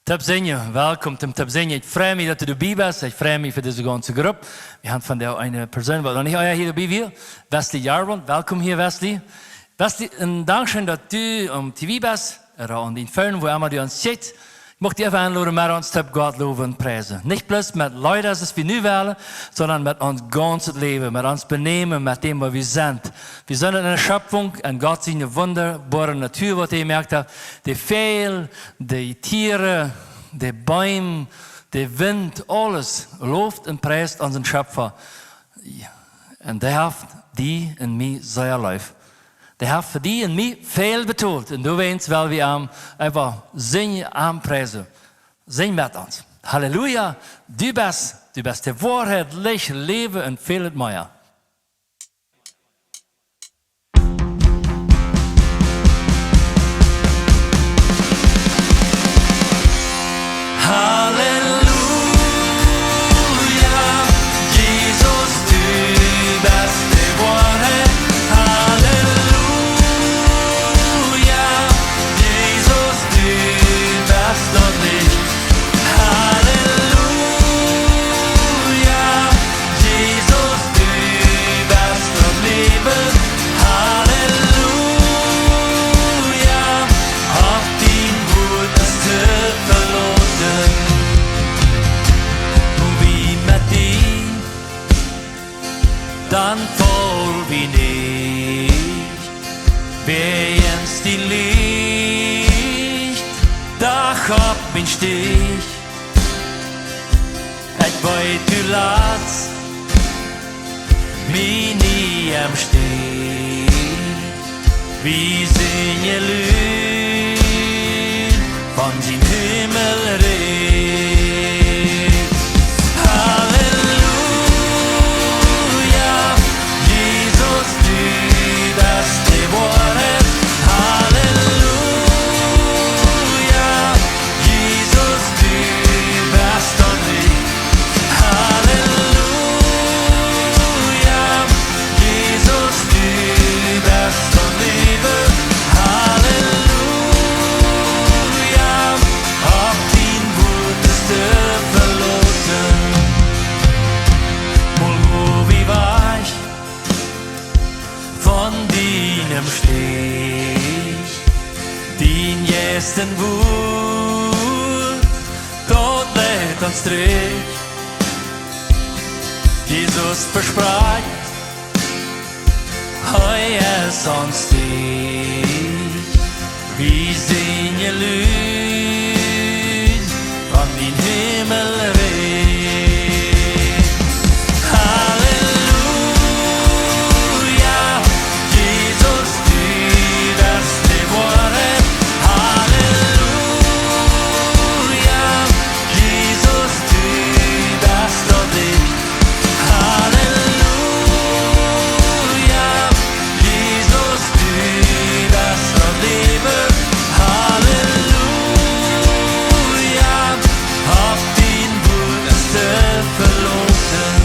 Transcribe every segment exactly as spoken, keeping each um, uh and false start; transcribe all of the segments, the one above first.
Toop sinjen, welkom toom Toop sinjen. Ekj frei mie, daut du doabie best. Ekj frei mie fa dise gaunze Grupp. Wie haben vondoag eene Persoon, waut noch nich ea hia doabie wia. Wesley Jarwand, welkom hia, Wesley. Wesley, een Dankscheen, daut du aum T V best, ooda aun dien Phone, wua emma du ons sittst. Ekj mucht die eefach enloden, met ons toop Gott lowen un priesen. Nich bloos met Leeda, soo aus wie nu wellen, sonda met ons gaunzet Läwen, met ons Benämen, met däm, waut wie sent. Wie sent eene Schöpfung, enn Gott siene wundaboare Natua, waut hee jemoakt haft. De Väajel, de Tieren, de Beem, de Wint, aules loft un priest onsen Schöpfa. Jo. Un dee haft die un mie sea leef. Dee haft fa die un mie väl betolt. Un doawäajen well wie am eefach sinjen, am priesen. Sinj met ons. Halleluja, du best, du best de Woarheit, Licht, Läwen un väl mea. Halleluja, Jesus, du best de Woarheit. Halleluja, Jesus, du best daut Licht. Halleluja, Jesus, du best daut Läwen. Halleluja, opp dien Wuat es to veloten. Wie met die, dan faul wie nich. Wäajens dien Licht, daut gauf mie Stich. Ekj weet, du latst mie nie em Stich. Wie sinjen Lied von dien Himmelrikj. Halleluja, Jesus, du best de Woarheit. Halleluja, Jesus, du best daut Licht. Halleluja, Jesus, du best daut Läwen. Halleluja, opp dien Wuat es to veloten. Mol go wie wajch von dien Stich, dien Jeist un Wuat, daut leit ons trigj. Jesus vesprakjt, hee es ons Stich. Wie sinjen Lied von dien Himmelrikj. Halleluja, Jesus, du best de Woarheit. Halleluja, Jesus, du best daut Licht. Halleluja, Jesus, du best daut Läwen. Halleluja, opp dien Wuat es to veloten.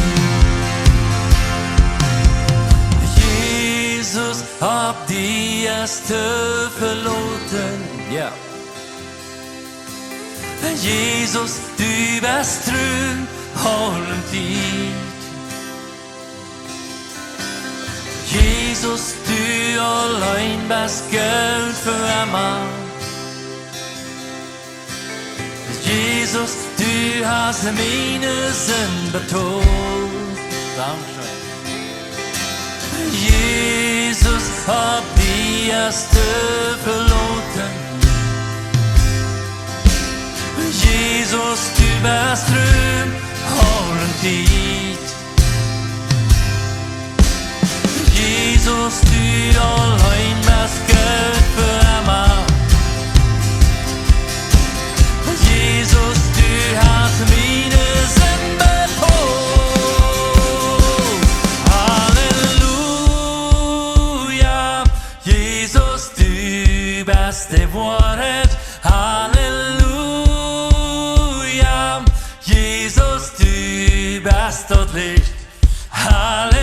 Jesus, opp die es to veloten. Jo. Jesus, du best tru, aul em Tiet. Jesus, du auleen best goot fa emma. Jesus, du hast miene Sind betolt. Dankscheen. Jesus, opp die es to veloten. Jesus, du best tru, aul em Tiet. Jesus, du auleen best goot fa emma. Jesus, du hast miene Sind betolt. Halleluja, Jesus, du best de Woarheit. Halleluja, Jesus, du best daut Licht. Halleluja,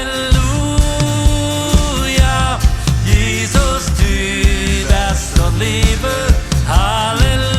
Jesus, du best daut Läwen. Halleluja.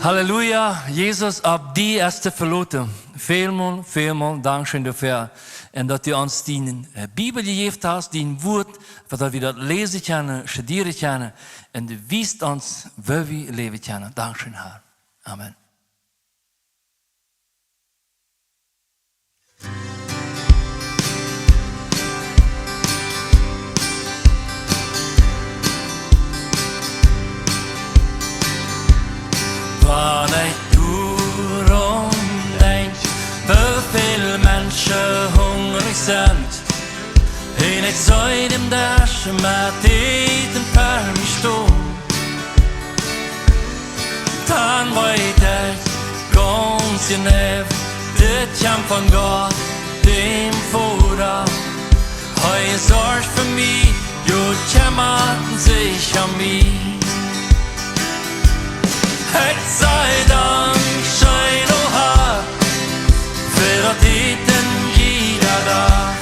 Halleluja, Jesus, opp die es to veloten. Välmol, välmol Dankscheen doafäa. Un daut du ons diene, äh, Bibel jejäft hast, dien Wuat, fa daut wie daut läsen kjennen, studieren kjennen. Un du wiest ons, woo wie läwen kjennen. Dankscheen, Herr. Amen. Wan ekj doaraun denkj, woo väl Menschen hungrich sent, un ekj see dän Desch met Äten ver mie stonen, dan weet ekj gaunz jeneiw, dit kjemt von Gott, däm Voda. Hee sorcht fa mie, jo, kjemmat sikj om mie. Ekj saj Dankscheen, o Herr, fa daut Äten jieda Dach.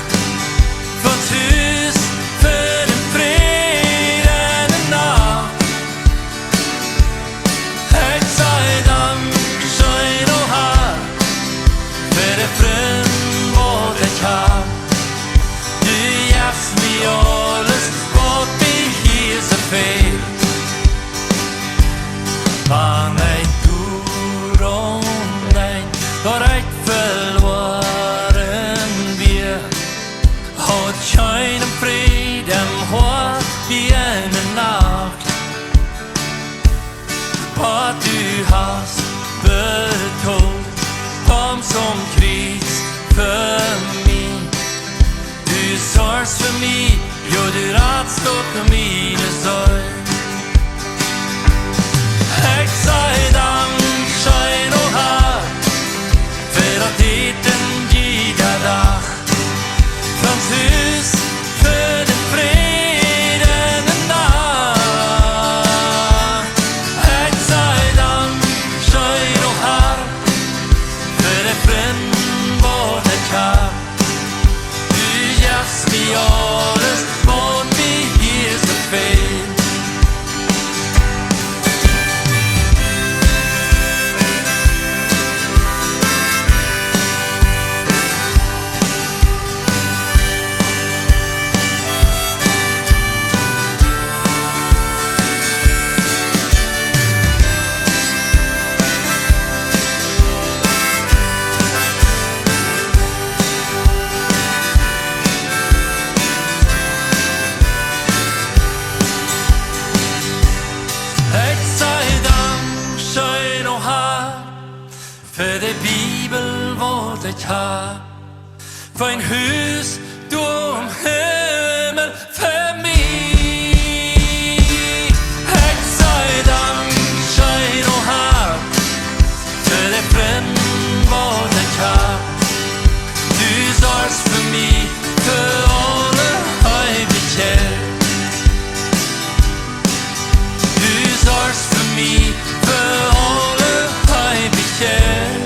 Von Hus, fa dän Fräd enne Nacht. Ekj saj Dankscheen, o Herr, fa de Frind, waut ekj hab. Du jefst mie aules, waut mie hia soo fält. Wan ekj doaraun denkj, daut ekj veloaren wia, haud kjeenen Fräd em Hoat, wia enne Nacht. Oba du hast betolt, aum Kjriez fa mie. Du sorchst fa mie, jo, du ratst uk miene Seel. Ekj saj Dankscheen, o Herr, fa daut Äten jieda Dach. Von Hus, fa dän Fräd enne Nacht. Ekj saj Dankscheen, o Herr, fa de Frind, waut ekj hab. Du jefst mie aules, waut mie hia soo fält. Ekj saj Dankscheen, o Herr, fa de Bibel, waut ekj hab, fa een Hus doa em Himmel fa mie. Ekj saj Dankscheen, o Herr, fa de Frind, waut ekj hab. Du sorchst fa mie fa aule Eewichkjeit. Du sorchst fa mie fa aule Eewichkjeit.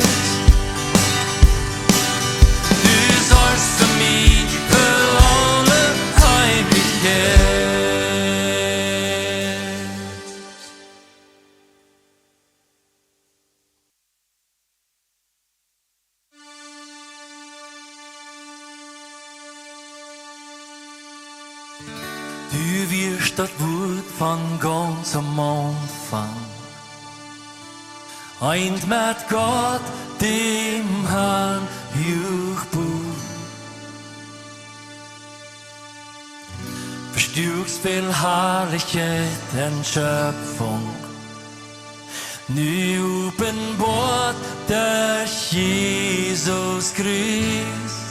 Du sorchst fa mie fa aule Eewichkjeit. Du wieescht daut Wuat von gaunz aum Aunfank, eent met Gott, däm Harn, huach bowen. Vestuakst väl Harlichkjeit en Schepfunk, nu openboat derch Jesus Christ.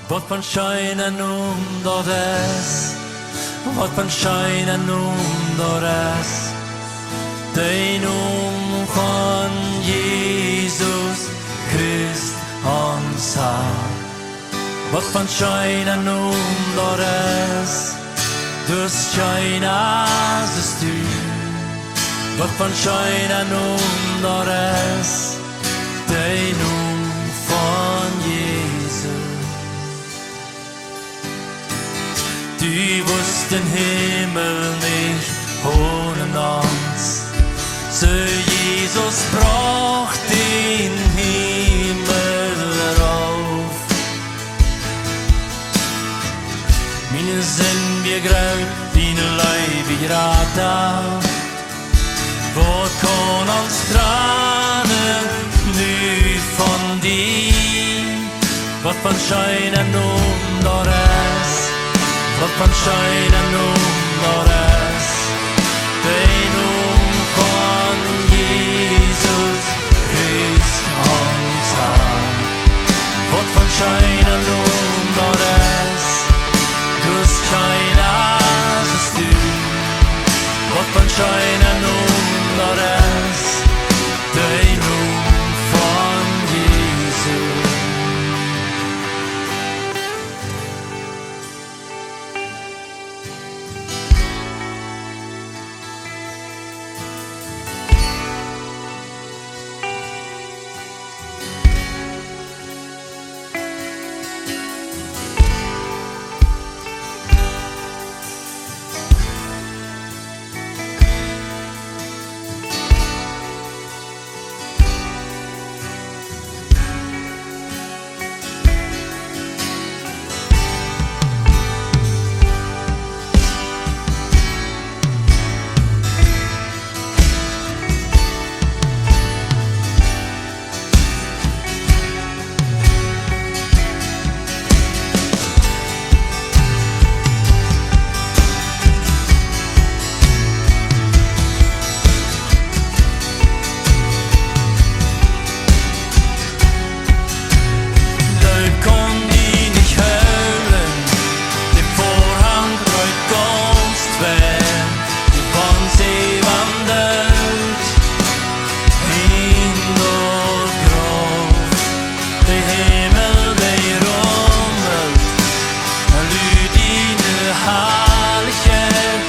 Waut fa een scheena Nomen daut es, waut fa een scheena Nomen daut es, de Nomen von Jesus Christ, ons Harn. Waut fa een scheena Nomen daut es, daut scheena es du. Waut fa een scheena Nomen daut es, de Nomen von Jesus. Du wust dän Himmel nich onen ons, soo Jesus brocht dän Himmel rauf. Miene Sind wia groot, diene Leew wia jrata. Waut kaun ons trannen nu von die? Waut fa een scheena Nomen daut es. Waut fa een scheena Nomen daut es. De Nomen von Jesus Christus, ons Har. Waut fa een scheena Nomen daut es. Daut es kjeena aus du. Waut fa een scheena Nomen daut es. De Nomen von Jesus. Doot kunn die nich hoolen, de Vorhang reet gaunz twei, de Waunt see wandelt en daut Grauf, de Himmel dee rumelt, un lud diene Harlichkjeit,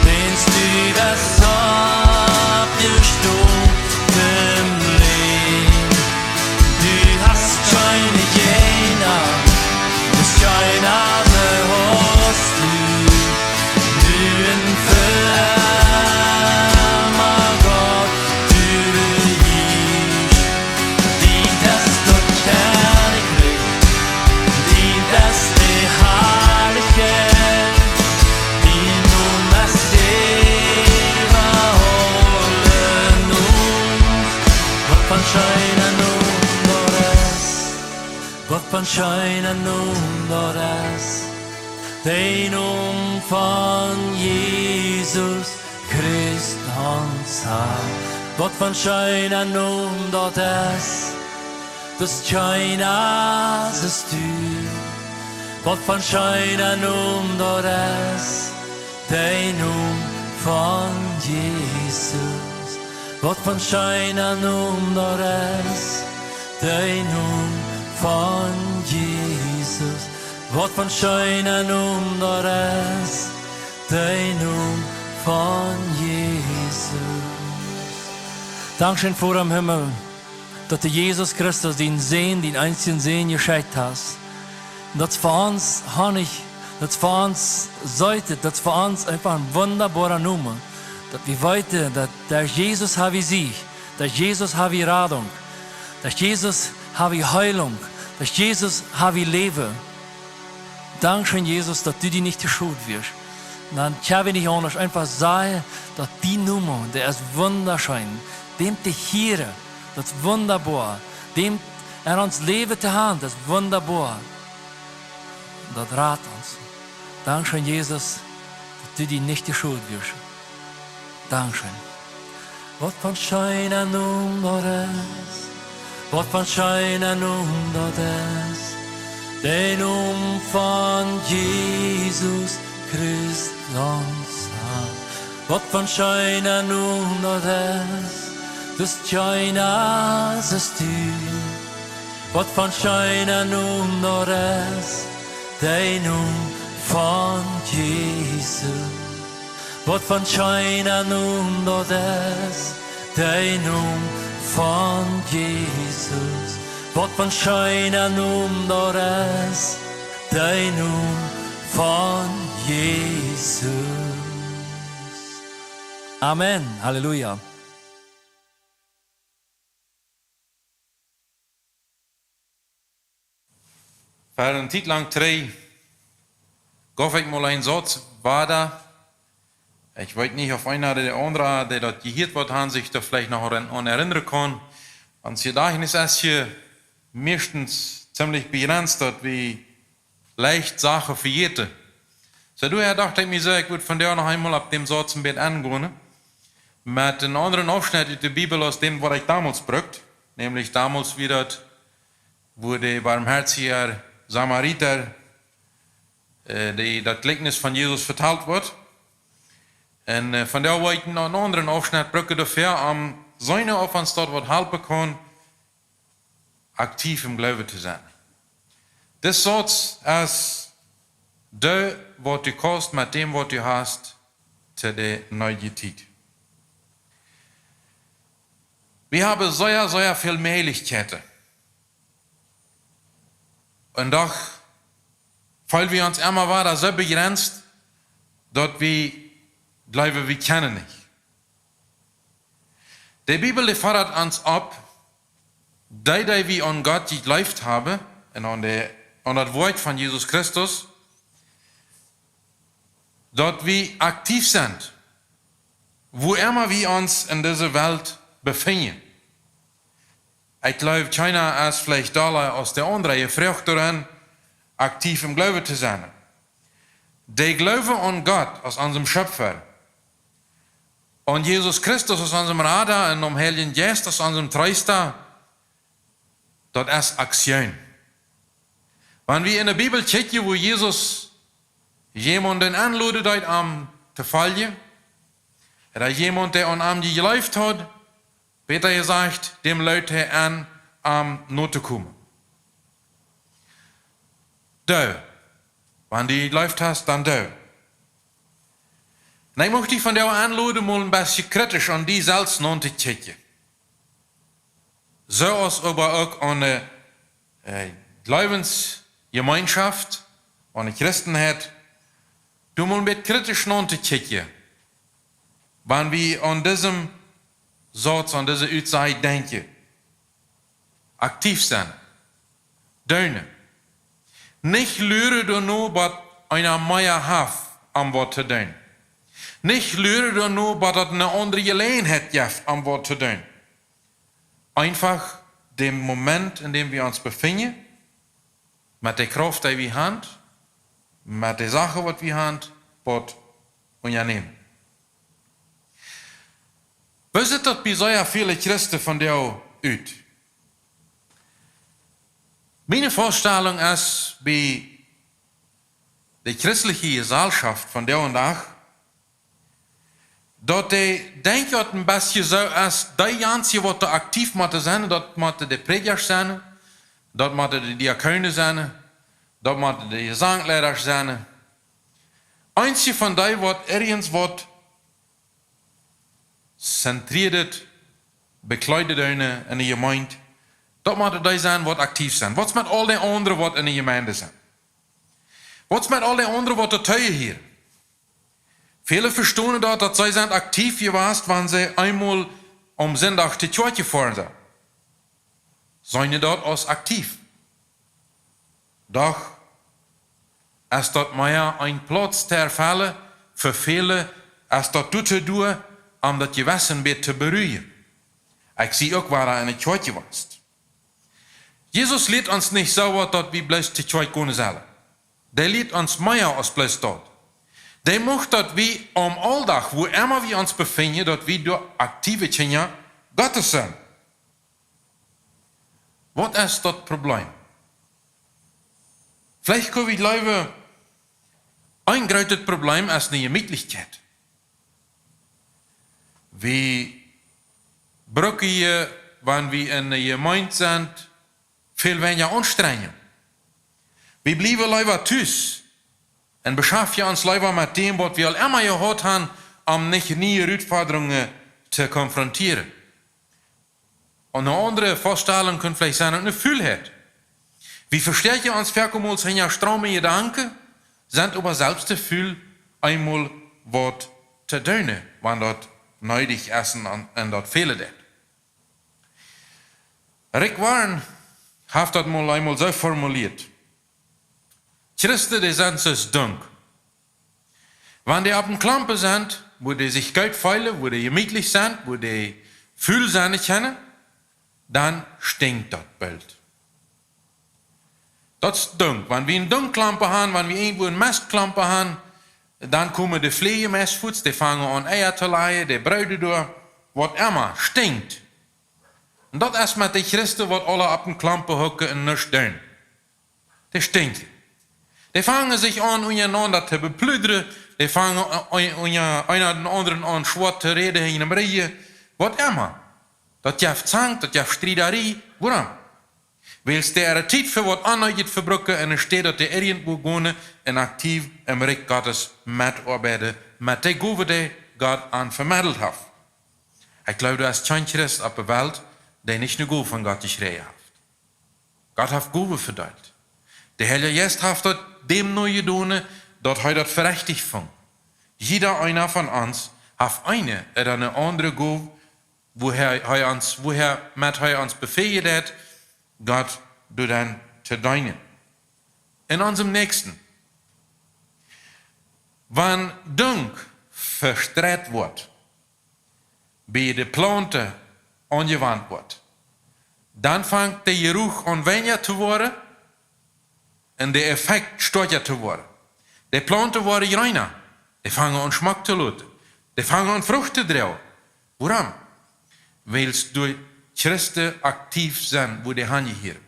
wiels du best oppjestonen vom Läwen. Du hast kjeene Jäajenwuat, best kjeena, dee hast du. Du best fa emma Gott, du rejieescht. Dien es daut Kjennichrikj, dien es de Harlichkjeit, dien Nomen es äwa aule Nomen. Waut fa een scheena Nomen daut es. Waut fa een scheena Nomen daut es. De Nomen von Jesus Christus, ons Har. Waut fa een scheena Nomen daut es. Daut es kjeena aus du. Waut fa een scheena Nomen daut es. De Nomen von Jesus. Waut fa een scheena Nomen daut es. De Nomen von Jesus. Waut fa een scheena Nomen daut es. De Nomen von Jesus. Dankscheen, Voda em Himmel, daut du Jesus Christus, dienen Sän, dienen eensjen Sän jeschekjt hast. Un daut es fa ons Honnich, daut es fa ons Seet, daut es fa ons eefach een wundaboara Nomen. Daut wie weeten, daut derch Jesus ha wie Sieg, derch Jesus ha wie Radunk, derch Jesus ha wie Heelunk, derch Jesus ha wie Läwen. Dankscheen, Jesus, daut du die nich to schod wieescht. Dan kjenn wie nich aundasch eefach sajen, daut dien Nomen, dee es wundascheen, dän to hieren, daut es wundaboa, dän en ons Läwen to haben, daut es wundaboa. Daut rat ons. Dankscheen, Jesus, daut du die nich to schod wieescht. Dankscheen. Waut fa een scheena Nomen daut es. Waut fa een scheena Nomen daut es. De Nomen von Jesus Christus, ons Har. Waut fa een scheena Nomen daut es. Daut es kjeena aus du. Waut fa een scheena Nomen daut es. De Nomen von Jesus. Waut fa een scheena Nomen daut es, de Nomen von Jesus. Waut fa een scheena Nomen daut es, de Nomen von Jesus. Amen. Halleluja. Ver eene Tiet lang trigj gauf ekj mol een Sauz wieda. Ekj weet nich, auf eena ooda de aundre, dee daut jehieet haft, haft sikj doa veleicht noch aun, aun erinnren kunnen. Ons Jedajchtnis es hia meistens ziemlich bejrenst, daut wie leicht Sachen vejäten. Soo, doahäa docht ekj mie soo, ekj wudd vondoag noch eemol opp dän Sauz een bät engonen. Met eenen aundren Aufschnett ut de Bibel aus dän, waut ekj donmols brukt. Nämlich donmols wia daut, wua de barmhoatje Samarita, äh, dee daut Jlikjnis von Jesus vetalt woat. Un, äh, vondoag well ekj noch eenen aundren Aufschnett brucken doafäa, om seenen, auf ons daut waut halpen kaun, aktiv em Gloowen to sennen. Dis Sauz es: Doo waut du kaust met däm, waut du hast, to de needje Tiet. Wie haben sea, sea väl Mäajlichkjeiten. Un doch feelen wie ons emma wieda soo bejrenst, daut wie jleewen, wie kjennen nich. De Bibel, dee foddat ons opp, dee, dee wie aun Gott jejleeft haben un aun de, aun daut Wuat von Jesus Christus, daut wie aktiv sent, wua emma wie ons en dise Welt befinjen. Ekj jleew, kjeena es veleicht dolla aus de aundre jefroacht doaraun, aktiv em Gloowen to sennen. De Gloowen aun Gott aus onsen Schöpfa, aun Jesus Christus aus onsen Rada un aum Heiljen Jeist aus onsen Treesta, daut es Aktion. Wan wie en de Bibel kjikjen, wua Jesus jemaunden enloden deed, am to foljen, ooda jemaund, dee aun am jejleeft haud, bäta jesajcht, däm lood hee en, am notokomen. Doo. Wan du jejleeft hast, dan doo. Un ekj mucht die vondoag enloden, mol een bät kritisch aun die selfst nontokjikjen. Soo aus oba uk aun de, äh, Jleewensjemeenschoft, aun de Christenheit, doa mol een bät kritisch nontokjikjen, wan wie aun disen Sauz, aun dise Utsaj denkjen. Aktiv sennen. Doonen. Nich luren doano, waut eena mea haft, om waut to doonen. Nich luren doano, waut daut eene aundre Jeläajenheit jeft, om waut to doonen. Eefach dän Moment, en däm wie ons befinjen, met de Krauft, dee wie haben, met de Sachen, waut wie haben, waut unjanämen. Woo sitt daut bie sea väle Christen vondoag ut? Miene Vestonen es, bie de christelje Jeselschoft vondoag dän Dach, daut dee denkjen, daut een bät soo es, dee gaunz, waut doa aktiv motten sennen, daut motten de Prädjasch sennen, daut motten de Diakonen sennen, daut motten de Jesangsleida sennen. Eensje von dee, waut irjent waut zentrieet bekjleeden doonen en de Jemeent, daut motten dee sennen, waut aktiv sent. Waut es met aul dee aundre, waut en de Jemeent sent? Waut es met aul dee aundre, waut doatoo jehieet? Väle vestonen daut, daut see sent aktiv jewast, wan see eemol aum Sindach to Kjoakj jefoaren sent. Seenen daut aus aktiv. Doch es daut mea een Plauz to erfellen, fa väle es daut doa to doonen, om daut Jewessen een bät to beruhigen. Ekj sie uk, wua ekj en de Kjoakj wia. Jesus lieet ons nich soo waut, daut wie bloos to Kjoakj gonen sellen. Dee lieet ons mea aus bloos daut. Dee mucht, daut wie aum Auldach, wua emma wie ons befinjen, daut wie doa aktive Kjinja Gottes sent. Waut es daut Problem? Veleicht kjenn wie jleewen, een grootet Problem es eene Jemietlichkjeit. Wie brucken hia, wan wie en de Jemeent sent, väl weinja aunstrenjen. Wie bliewen leewa tus un beschäftjen ons leewa met däm, waut wie aul emma jehaut haben, om nich niee Utfodrungen to konfrontieren. Un eene aundre Vestonen kunn veleicht sennen, eene Fulheit. Wie vestäakjen ons foaken hinja Stroom en Jedanken, sent oba selfst to ful, eemol waut to doonen, wan daut needich es un, un daut fält. Rick Warren haft daut mol eemol soo formulieet: Christen, dee sent soo dunk. Wan dee opp een Klompen sent, wua dee sikj goot feelen, wua dee jemietlich sent, wua dee ful sennen kjennen, dan stinkjt daut boolt. Daut es dunk. Wan wie een Dunkjklompen haben, wan wie irjentwua een Mestklompen haben, dan komen de Fleajen meist fuats, dee fangen aun Eia to lajen, dee brooden doa, waut emma, stinkjt. Un daut es met de Christen, waut aule opp een Klompen hucken un nuscht doonen. Dee stinkjen. Dee fangen sikj aun, unjarenaunda to bepludren. Dee fangen, äh, un-, unja-, eena dän aundren aun schwoa to räden, hinjam Rigjen. Waut emma. Daut jeft Zank, daut jeft Striedarie. Wuarom? Wiels dee äare Tiet fa waut aundret vebruken un enne Städ daut dee irjentwua gonen un aktiv em Rikj Gottes metoabeiden, met de Gowen, dee Gott an vemedelt haft. Ekj jleew, doa es kjeen Christ opp de Welt, dee nich eene Gow von Gott jekjräajen haft. Gott haft Gowen vedeelt. De Heilje Jeist haft daut däm nojedonen, daut hee daut fa rajcht funk. Jieda eena von ons haft eene ooda eene aundre Gow, wua hee, hee ons, wua hee, met hee ons befähicht haft, Gott doaderch to deenen. En onsem Näakjsten. Wan Dunk vestreit woat, bie de Plaunten aunjewant woat, dan fangt de Jeruch aun weinja to woaren un de Effekt stoakja to woaren. De Plaunten woaren jreena, dee fangen aun schmock to loten, dee fangen aun Frucht to droagen. Wuarom? Wiels doa Christen aktiv sent, wua dee hanjehieren.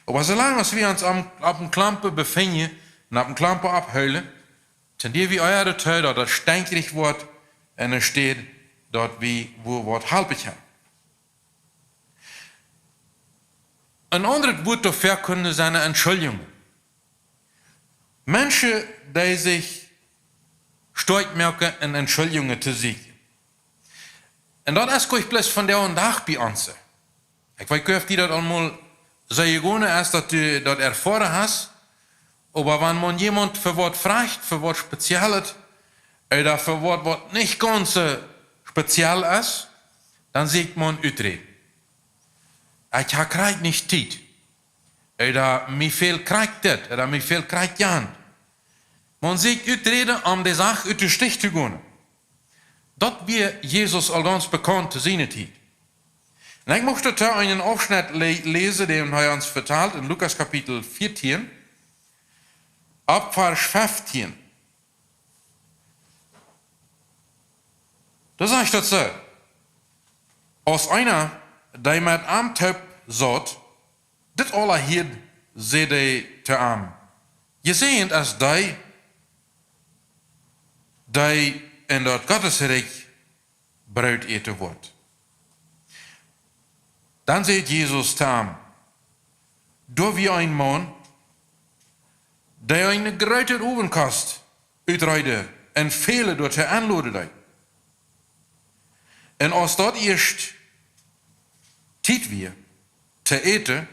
Oba soo lang aus wie ons am, opp een Klompen befinjen un opp een Klompen aufhoolen, tendieren wie ea doatoo, daut daut stenjrich woat un enne Städ daut wie wua waut halpen kjennen. Een aundret Wuat doafäa kunn sennen Entschuldjungen. Menschen, dee sikj stoakj moaken un Entschuldjungen to sieekjen. Un daut es goanich bloos vondoag dän Dach bie ons. Ekj weet nich, auf die daut aul mol soo jegonen es, daut du daut erfoaren hast, oba wan maun jemaunt fa waut froagt, fa waut Spezielles, ooda fa waut, waut nich gaunz soo speziell es, dan sieekjt maun Uträd. Ekj hab krakjt nich Tiet. Ooda mie fält krakjt dit, ooda mie fält krakjt jant. Maun sieekjt Uträd, om de Sach ut dän Stich to gonen. Daut wia Jesus aul gaunz bekaunt to siene Tiet. Un ekj mucht doa eenen Aufschnett lä-, läsen, dän hee ons vetalt en Lukas Kapitel vieetieen, opp Varsch feftieen. Doa sajcht daut soo: Aus eena, dee met am toop saut, dit aula hieed, säd hee to am: Jesäajent es dee, dee en daut Gottes Rikj Broot äten woat. Dan säd Jesus to am: Doa wia een Maun, dee eene groote Owenkost utreed un väle doatoo enloden deed. Un aus daut ieescht Tiet wia to äten,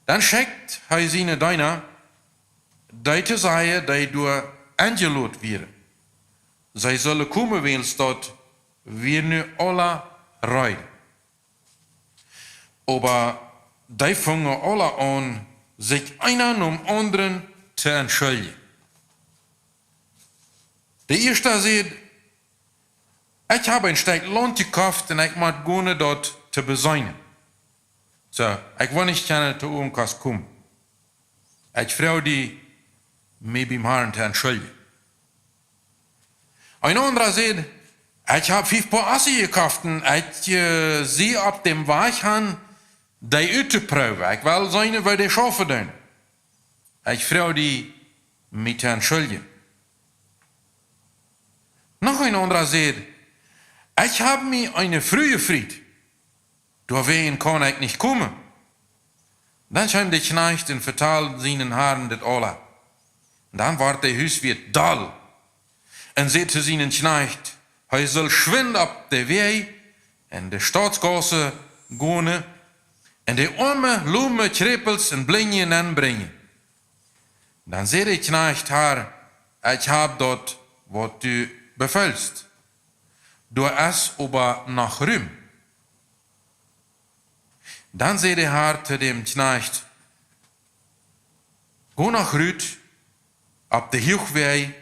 dan schekjt hee siene Deena, dee to sajen, dee doa enjeloden wieren, see sullen komen, wiels daut wia nu aula reed. Oba dee fungen aula aun, sikj eena nom aundren to entschuldjen. De ieeschta säd: Ekj hab een Stekj Launt jekoft un ekj mott gonen daut to beseenen. Soo, ekj well nich kjennen to Owenkost komen. Ekj froag die, mie biem Harn to entschuldjen. Een aundra säd: Ekj hab fief Poa Ossen jekoft un ekj, äh, sie opp däm Wajch han, dee uttoproowen. Ekj well seenen, woo dee schaufen doonen. Ekj froag die, mie to entschuldjen. Noch een aundra säd: Ekj hab mie eene Fru jefriet, doawäajen kaun ekj nich komen. Dan kjeem de Kjnajcht un vetald sienen Harn dit aula. Dan wort de Huswieet doll un säd to sienen Kjnajcht, hee sull schwind opp de Wäaj en de Stautsgaussen gonen un de Oame, Lome, Kjräpels un Blinje nenbrinjen. Dan säd de Kjnajcht: Har, ekj hab daut, waut du befeelst. Doa es oba noch Rum. Dan säd de Har to däm Kjnajcht: Go noch rut opp de Huachwäaj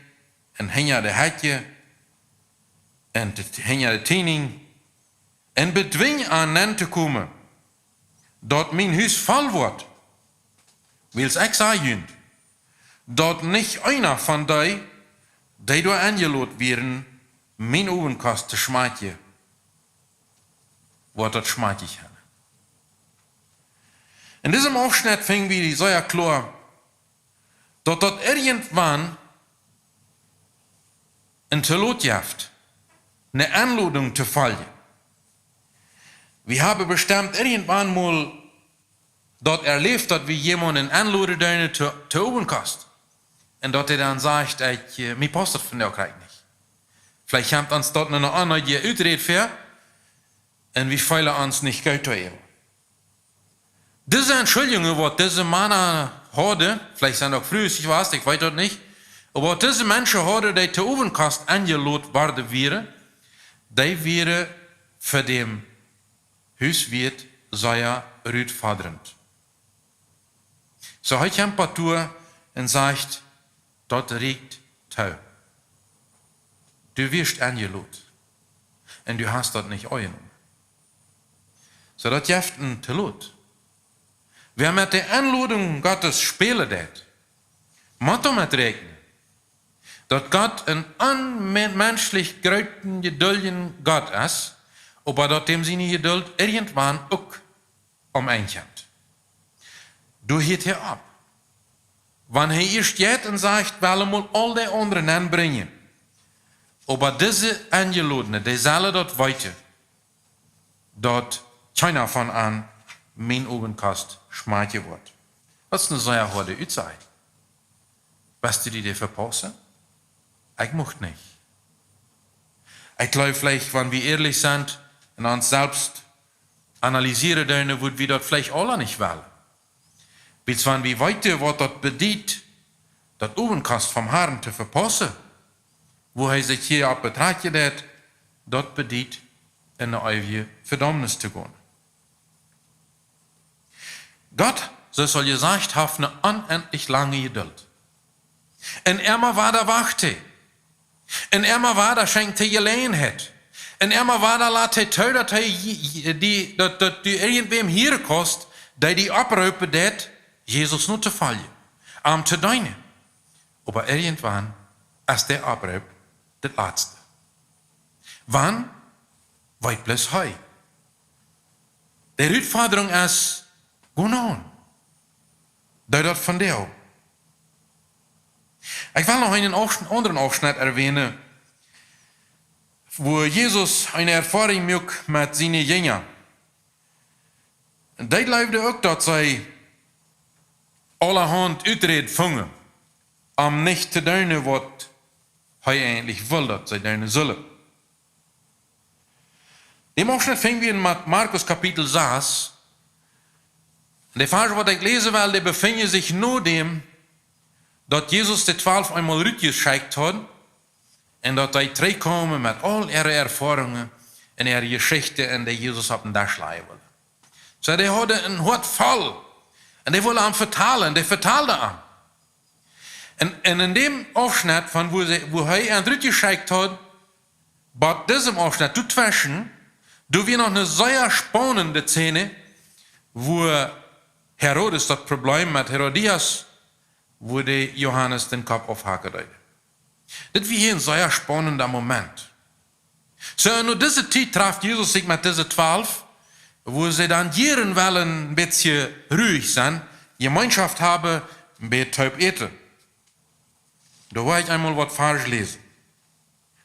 un hinja de Hekjen un de, hinja de Tieninj un bedwinj an nenn to komen, daut mien Hus voll woat. Wiels ekj saj junt, daut nich eena von dee, dee doa enjelot wieren, mien Owentkost to schmakjen, woat daut schmakjen kjennen. En disem Aufschnett finj wie sea kloa, daut daut irjentwann een Telot jeft, eene Enlodunk to foljen. Wie haben bestemt irjentwann mol daut erläft, daut wie jemaunden enloden doonen to, to Owentkost. Un daut hee dan sajcht, ekj, äh, mie paust daut vondoag nich. Veleicht kjemt ons daut eene aundre Uträd väa un wie feelen ons nich goot doaräwa. Dise Entschuldjungen, waut dise Mana hauden, veleicht sent uk Frues jewast, ekj weet daut nich, oba waut dise Menschen hauden, dee to Owentkost enjelot worden wieren, dee wieren fa däm Huswieet sea rutfodrent. Soo hee kjemt doa un sajcht, daut rieekjt too. Du wieescht enjelot un du hast daut nich aunjenomen. Soo daut jeft een Telot. Wäa met de Enlodunk Gottes spälen deit, mott doamet räakjnen, daut Gott een onmenschlich grooten, jeduldjen Gott es, oba daut däm siene Jeduld irjentwann uk aum Enj kjemt. Doa hieet hee opp. Wan hee ieescht jeit un sajcht, well mol aul de aundre nenbrinjen, oba dise Enjelodne, dee sellen daut weeten, daut kjeena von an mien Owentkost schmakjen woat. Daut es eene sea hoade Utsaj. Woascht du die dee vepaussen? Ekj mucht nich. Ekj jleew, veleicht, wan wie ierlich sent un ons selfst analysieren doonen, wudd wie daut veleicht aula nich wellen. Wiels wan wie weeten, waut daut bediet, daut Owentkost vom Harn to vepaussen, woo hee sikj hia opp betrakjen deit, daut bediet, en de eewje Vedaumnis to gonen. Gott, soo aus aul jesajcht, haft eene onendlich lange Jeduld. Un emma wada wacht hee. Un emma wada schenkjt hee Jeläajenheit. Un emma wada lat hee too, daut hee j-, j-, die, daut, daut du irjentwäm hieren kaust, dee die opproopen deit, Jesus notofoljen, am to deenen. Oba irjentwann es de Opproop daut latste. Wan? Weet bloos hee. De Rutfodrunk es, go no. Doo daut vondoag. Ekj well noch eenen Aufsch-, aundren Aufschnett erwähnen, wua Jesus eene Erfoarunk muak met siene Jinja. Dee jleewden uk, daut see aulahaunt Uträd fungen, om nich to doonen, waut hee eejentlich wull, daut see doonen sullen. Dän Aufschnett finj wie en Mat-, Markus Kapitel sas. Un de Varsch, waut ekj läsen well, dee befinjen sikj no däm, daut Jesus de Twalf eemol rutjeschekjt haud un daut dee trigjkjeemen met aul äare Erfoarungen un äare Jeschichten un dee Jesus opp dän Desch lajen wullen. Soo, dee hauden een Hoat voll. Un dee wullen am vetalen, dee vetalden am. Un, un en däm Aufschnett von wua see, wua hee an rutjeschekjt haud, bat disem Aufschnett, doatweschen, doa wia noch eene sea spaunende Szene, wua Herodes daut Problem met Herodias, wua dee Johanes dän Kopp aufhacken deed. Dit wia hia een sea spaunenda Moment. Soo, no dise Tiet traft Jesus sikj met dise Twalf, wua see dan jieren wellen een bät ruhig sennen, Jemeenschoft haben, een bät toop äten. Doa well ekj eemol waut Varsch läsen.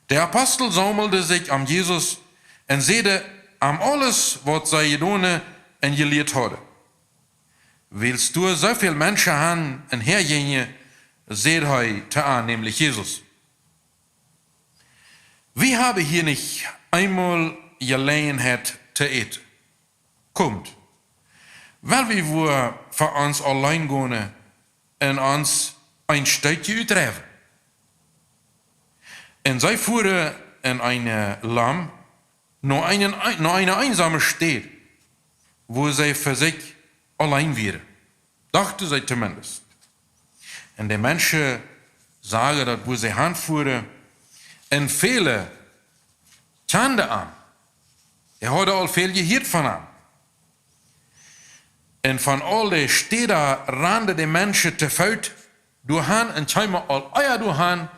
De Apostel saumelden sikj om Jesus un säden am aules, waut see jedonen un jelieet hauden. Wiels doa soo väl Menschen han un häa jinjen, säd hee to an, nämlich Jesus: Wie haben hia nich eemol Jeläajenheit to äten. Komt, well wie wua fa ons auleen gonen un ons een Stootje utdreiwen. Un see fuaren en eene Lam no eene, no eene eensome Städ, wua see fa sikj auleen wieren. Dochten see tominnst. Un de Menschen sagen, daut woo see hanfuaren. Un väle kjanden am. Dee hauden aul väl jehieet von am. Un von aul de Städa randen de Menschen to Foot doahan un kjeemen aul ea doahan,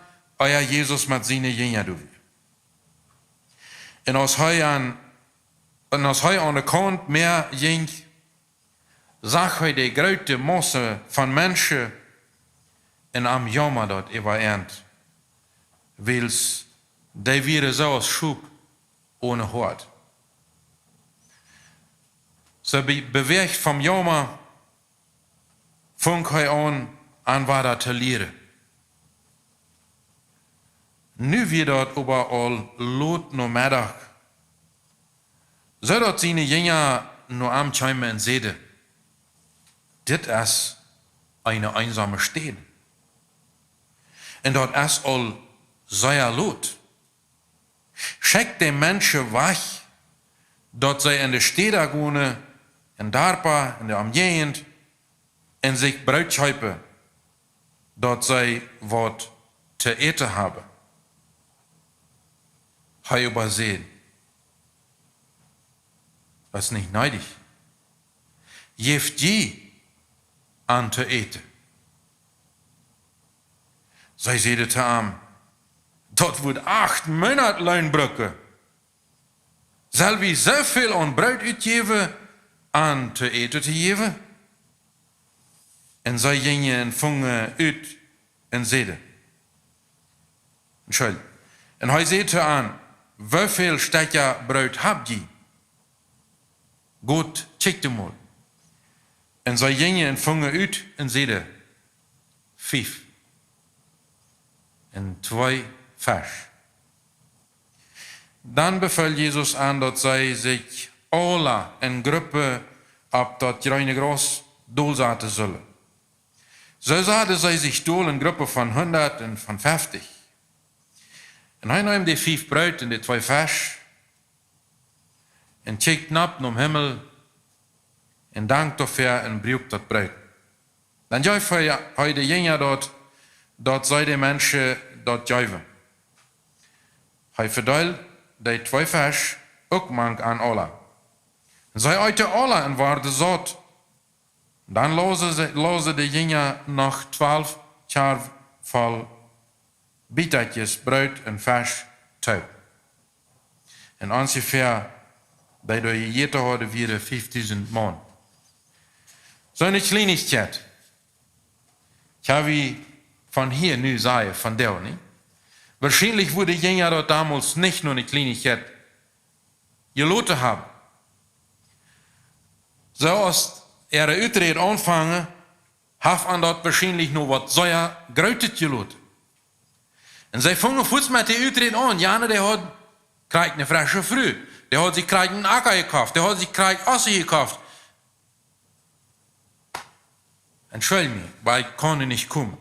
ea Jesus met siene Jinja doa wia. Un aus hee aun, un aus hee aun de Kaunt Mäa jinkj, sach hee de groote Masse von Menschen un am jaumad daut äwa an, wiels dee wieren soo aus Schop one Hoad. Soo be-, bewäacht vom Jauma, funk hee aun, an wada to lieren. Nu wia daut oba aul lot Nomeddach, soo daut siene Jinja no am kjeemen un säden: "Dit es eene eensome Städ. Un daut es aul sea lot. Schekjt de Menschen wajch, daut see en de Städa gonen, en Darpa, en de Omjäajent, un sikj Broot kjeepen, daut see waut to äten haben." Hee oba säd: "Daut es nich needich. Jäft jie an to äten." See säden to am: "Daut wudd acht Moonat Loon brucken. Sell wie soo väl aun Broot utjäwen, an to äten to jäwen?" Un see jinjen un fungen ut un säden, Entschuldigung. Un hee säd to an: "Woo väl Stekja Broot hab jie? Got, kjikjt emol." Un see jinjen un fungen ut un säden: "Fief. Un twee Fesch." Dan befool Jesus an, daut see sikj aula en Gruppen opp daut jreene Graus dolsaten sullen. Soo saten see sikj dol en Gruppen von hundat un von feftich. Un hee neem de fief Broot un de twee Fesch un kjikjt nopp nom Himmel un dankt doafäa un bruak daut Broot. Dan jeef hee, hee de Jinja daut, daut see de Menschen daut jeewen. Hee vedeeld de twee Fesch uk mank an aula. Un see eeten aula un worden saut. Dan losen see, losen de Jinja noch twalf Kjarw voll Bietakjes Broot un Fesch too. Un onjefäa, dee doa jejäten hauden, wieren fiefdusent Maun. Soo ne Kjlienichkjeit. Ekj hab hia von hia nu sajen, von doa, nich? Woarschienlich wudden de Jinja daut donmols nich no ne Kjlienichkjeit jeloten haben. Soo aus äare Uträd aunfungen, haft an daut woarschienlich no waut sea Grootet jeloten. Un see fungen fuaz met de Uträd aun. Jana, dee haud krakjt ne fresche Fru. Dee haud sikj krakjt een Acka jekoft. Dee haud sikj krakjt Ossen jekoft. Entschuldicht mie, oba ekj kaun nu nich komen.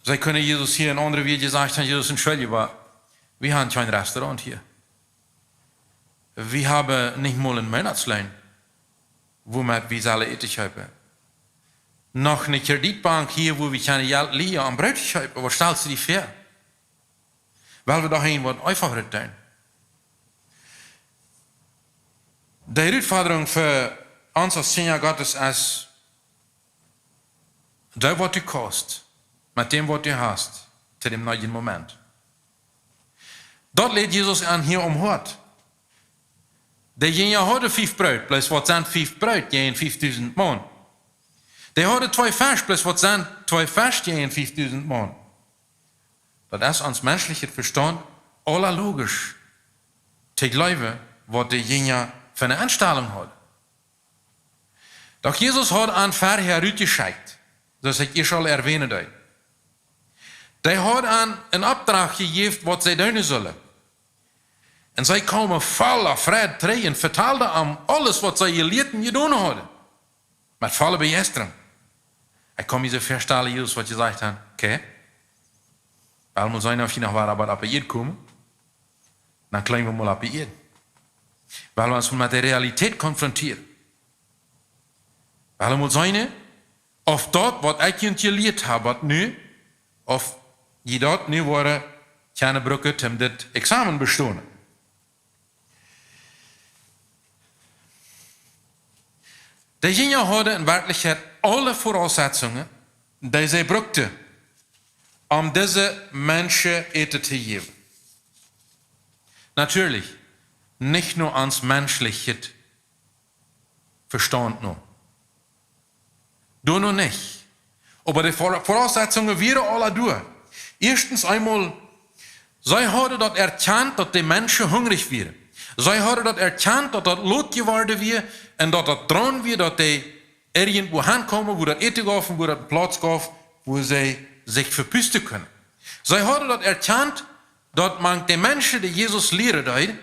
See kunnen Jesus hia een aundret Wuat jesajcht haben: "Jesus, entschuldicht, oba wie haben kjeen Restaurant hia. Wie haben nich mol een Moonatsloon, wuamet wie sellen Äten kjeepen. Noch ne Kjredietbank hia, wua wie kjennen Jelt lienen om Broot to kjeepen. Waut stalst du die väa? Well wie doch irjent waut eefachet doonen." De Rutfodrunk fa ons aus Kjinja Gottes es: doo waut du kaust, met däm waut du hast, to däm needjen Moment. Daut lät Jesus an hia om Hoat. De Jinja hauden fief Broot, bloos waut sent fief Broot jäajen fiefdusent Maun? Dee hauden twee Fesch, bloos waut sent twee Fesch jäajen fiefdusent Maun? Daut es ons menschlichet Vestaunt aula logisch to jleewen, waut de Jinja fa ne Enstalunk hauden. Doch Jesus haud an verhäa rutjeschekjt, soo aus ekj ieescht aul erwähnen deed. Dee haud an een Opdrach jejäft, waut see doonen sullen. Un see kjeemen voll Freid trigj un vetalden am aules, waut see jelieet un jedonen hauden. Met volle Bejeistarunk. Ekj kaun mie soo väastalen, Jesus, waut jesajcht haud: "Okay, well wie mol seenen, auf jie noch wada opp de Ieed komen. Dan kjliewen wie mol opp de Ieed. Well wie ons mol met de Realität konfrontieren. Well wie mol seenen, Auf daut, waut ekj junt jelieet hab, waut nu, auf jie daut nu woaren kjennen brucken, om dit Examen bestonen. De Jinja hauden en Werkjlichkjeit aule Voraussetzungen, dee see bruckten, om dise Menschen Äten to jäwen. Natürlich, nich no ons menschlichet Vestaunt no. Doa noch nich. Oba de Vora-, Voraussetzungen wieren aula doa. Ieeschtens eemol, see hauden daut erkjant, daut de Menschen hungrich wieren. See hauden daut erkjant, daut daut lot jeworden wia un daut daut droagen wia, daut dee irjentwua hankomen, wua daut Äten jeef un wua daut een Plauz jeef, wua see sikj vepusten kunnen. See hauden daut erkjant, daut mank de Menschen, dee Jesus lieren deed,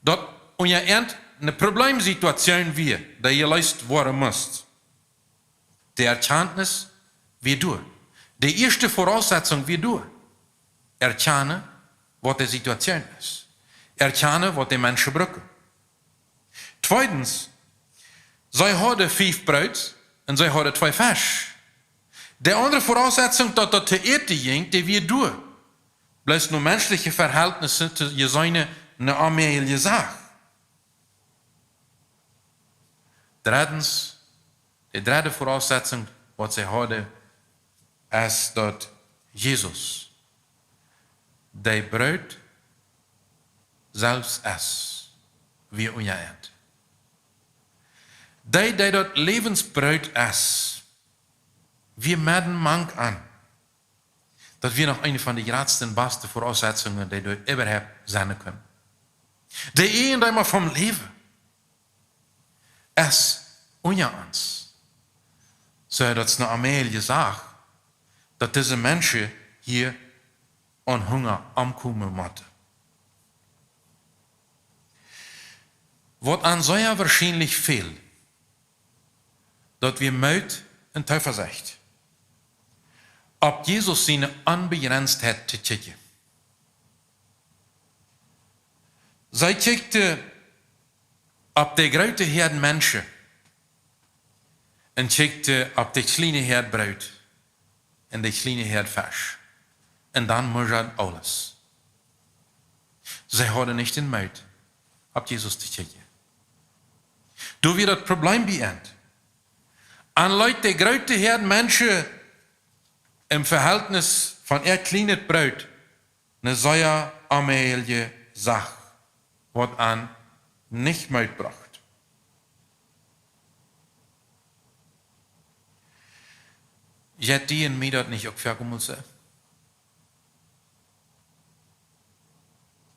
daut unja an eene Problemsituation wia, dee jeleest woaren must. De Erkjantnis wia doa. De ieeschte Voraussetzung wia doa. Erkjanen, waut de Situation es. Erkjanen, waut de Menschen brucken. Tweedens, see hauden fief Broot un see hauden twee Fesch. De aundre Voraussetzung, daut daut to äten jinkj, dee wia doa. Bloos no menschliche Verhältnisse to seenen, ne onmäajelje Sach. Dreddens, de dredde Voraussetzung, waut see hauden, es daut Jesus, dee Broot selfst es, wia unja an. Dee, dee daut Läwensbroot es, wia medden mank an. Daut wia noch eene von de jratste un baste Voraussetzungen, dee doa äwahaupt sennen kunnen. De Eejendeema vom Läwen es unja ons. Soo, daut es ne onmäajelje Sach, daut dise Menschen hia aun Hunga omkomen motten. Waut an sea woarschienlich fält, daut wia Moot un Zuversicht, opp Jesus siene Onbejrenztheit to kjikjen. See kjikjten opp de groote Häad Menschen un kjikjten opp de kjliene Häad Broot un de kjliene Häad Fesch. Un dan mustren aules. See hauden nich dän Moot, opp Jesus to kjikjen. Doa wia daut Problem bie an. An leet de groote Häad Menschen em Verhältnis von äa kjlienet Broot ne sea onmäajelje Sach, waut an nich Moot brocht. Jeit die un mie daut nich uk väl mol soo?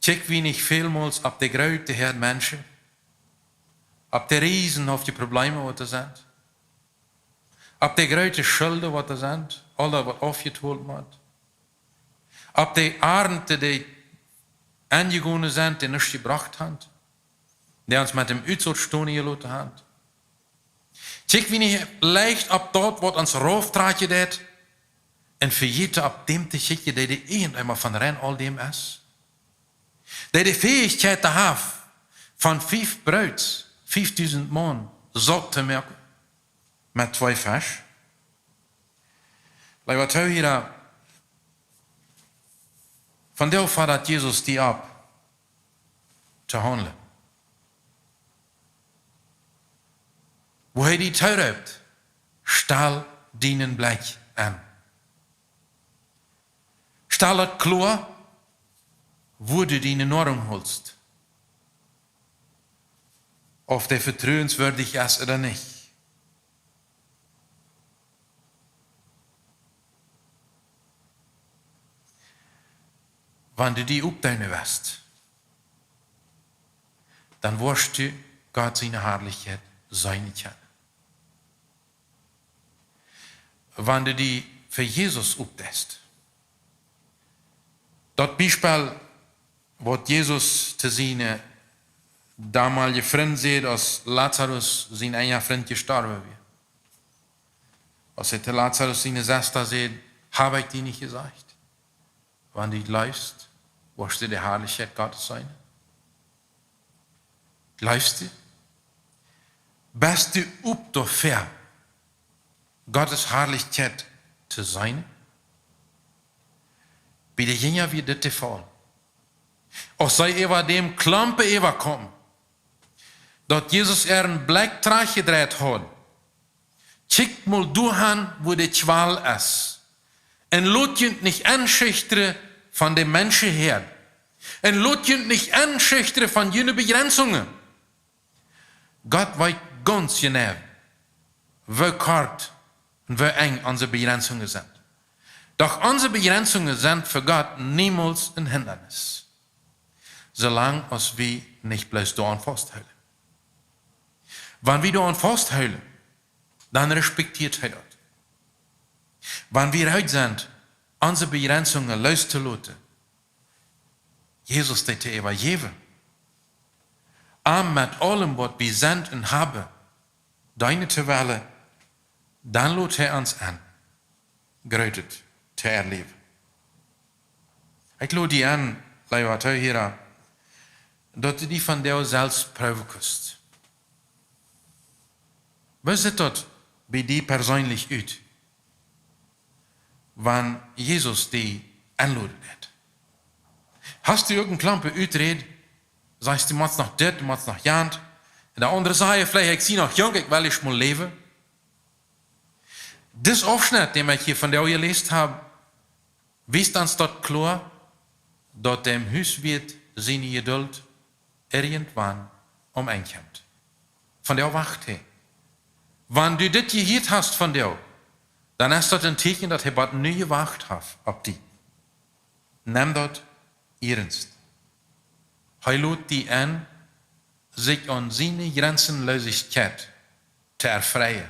Kjikj wie nich välmols opp de groote Häad Menschen, opp de riesenhafte Probleme, waut doa sent, opp de groote Schulden, waut doa sent, aul daut, waut aufjetolt woat, opp de Arnten, dee aunjegonen sent, dee nuscht jebrocht haben, dee ons met däm Utsoot stonen jeloten haben. Kjikj wie nich leicht opp daut, waut ons rauftrakjen deit, un vejäten opp däm to kjikjen, dee de Eejendeema von rein aul däm es? Dee de Fäichkjeit haft, von fief Broot fiefdusent Maun saut to moaken met twee Fesch? Leewa Toohiera, vondoag foddat Jesus die opp to haundlen. Woo hee die tooroopt: Stal dienen Blikj aun. Stal daut kloa, woo du diene Noarunk holst. Auf dee vetruenswieedich es ooda nich. Wan du die oppdoonen woascht, dan woascht du Gott siene Harlichkjeit seenen kjennen. Wan du die fa Jesus oppdeist. Daut Biespel, waut Jesus to siene domaulje Frind säd, aus Lazarus, sien eena Frind, jestorwen wia. Aus hee to Lazarus siene Sesta säd: Hab ekj die nich jesajcht, wan du jleefst, woascht du de Harlichkjeit Gottes seenen? Jleefst du? Best du opp doafäa, Gottes Harlichkjeit to seenen? Bie de Jinja wia dit de Faul. Aus see äwa däm Klompen äwakomen, daut Jesus äaren Blekj trajchtjedreit haud: Kjikjt mol doahan, wua de Kjwal es. Un lot junt nich enschüchtren von de Menschenhäad. Un lot junt nich enschüchtren von june Bejrenzungen. Gott weet gaunz jeneiw, woo kort un woo enj onse Bejrenzungen sent. Doch onse Bejrenzungen sent fa Gott niemols een Hindanis, soo lang aus wie nich bloos doaraun fausthoolen. Wan wie doaraun fausthoolen, dan respektieet hee daut. Wan wie reed sent, onse Bejrenzungen looszoloten, Jesus dee to äwajäwen, am met aulem, waut wie sent un haben, deenen to wellen, dan lot hee ons en, Grootet to erläwen. Ekj lod die en, leewa Toohiera, daut du die vondoag selfst proowen kaust. Woo sitt daut bie die perseenlich ut, wan Jesus die enloden deit? Hast du irjent een Klompen Uträd? Sajchst du, du motst noch dit, du motst noch jant. Un de aundre sajen veleicht: Ekj sie noch junk, ekj well ieescht mol läwen. Dis Aufschnett, dän ekj hia vondoag jeläst hab, wiest ons daut kloa, daut däm Huswirt siene Jedult irjentwan aum Enj kjemt. Vondoag wacht hee. Wan du dit jehieet hast vondoag, dan es daut een Tieekjen, daut hee bat nu jewacht haft opp die. Nem daut iernst. Hee lodt die en, sikj aun siene Jrenzenloosichkjeit to erfreien,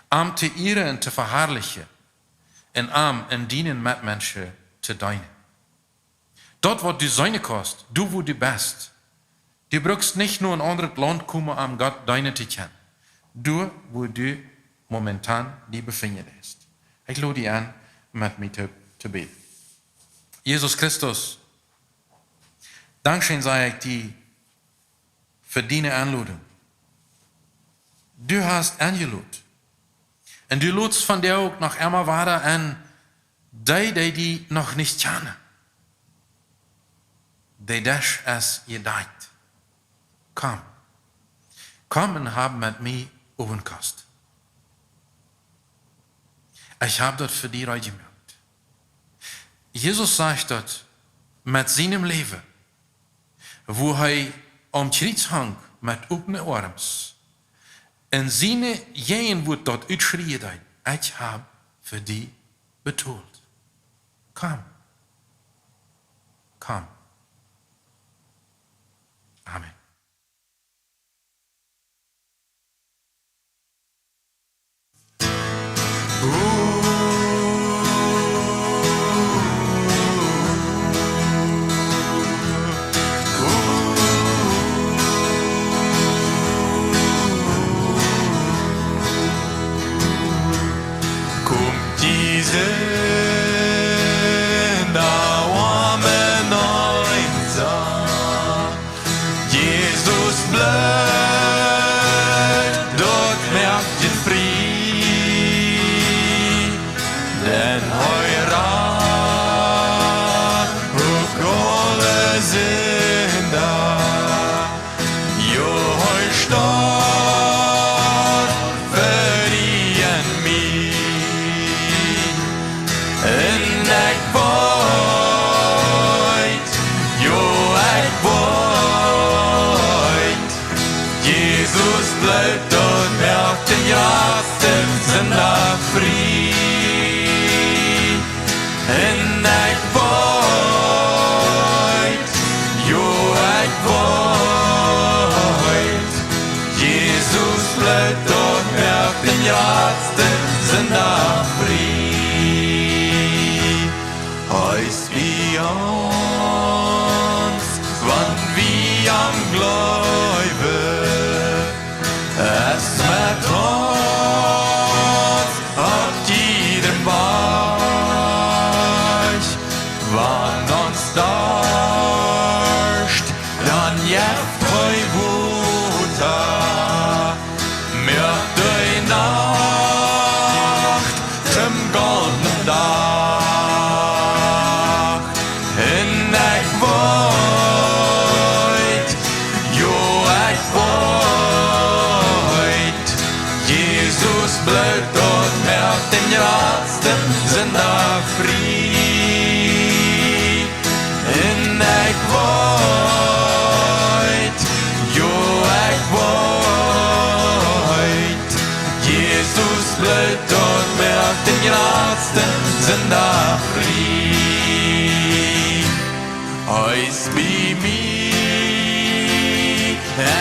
am to ieren un to veharlichen, un am un diene Metmenschen to deenen. Daut, waut du seenen kaust, du, wua du best. Du brukst nich no een aundret Launt komen, om Gott deenen to kjennen. Du, wua du momentan die befinjen deist. Ekj lod die en, met mie to, to bäden. Jesus Christus, dankscheen saj ekj die fa diene Enlodunk. Du hast enjelot. Un du lotst vondoag uk noch emma wada en, dee, dee die noch nich kjanen. De Desch es jedakjt. Komm. Komm un hab met mie Owentkost. Ekj hab daut fa die reed jemoakt. Jesus sajcht daut met sienem Läwen, wua hee aum Kjriez hunk met opne Oarms, un siene Jäajenwuat daut utschrieejen deed: Ekj hab fa die betolt. Komm. Komm. Amen. Komt die Sinda, oame Neunsa, Jesus Bloot, daut moakt junt frie, dan hee rat uk aule Sinda. Jo, hee storf fa die un mie. Un ekj weet, jo, ekj weet, Jesus Bloot, daut moakt dän jratsten Sinda frie. Un ekj weet, jo, ekj weet, Jesus Bloot, daut moakt dän jratsten Sinda frie. Hee es bie ons, wan wie aun am jleewen, es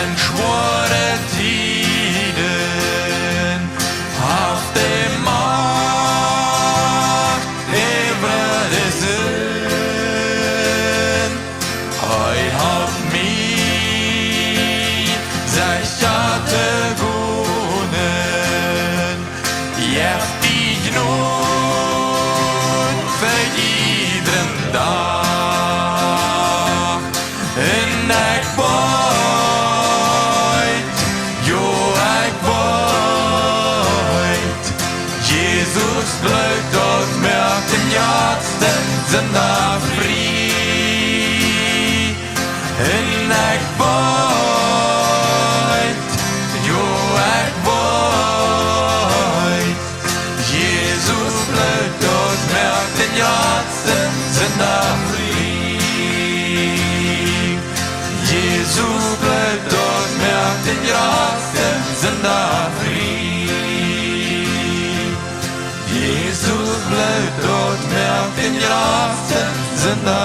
En schwoare Tieden haft de Macht äwa de Sind. Hee halpt mie secha to gonen. Jeft die Jnod fa jiedren Dach. Un ekj weet, jo, ekj weet, Jesus Bloot, daut moakt dän jratsten Sinda frie. Un ekj weet, jo, ekj weet, Jesus Bloot, daut moakt dän jratsten Sinda frie. Jesus Bloot, daut moakt dän jratsten Sinda frie. Jesus Bloot, daut moakt dän jratsten Sinda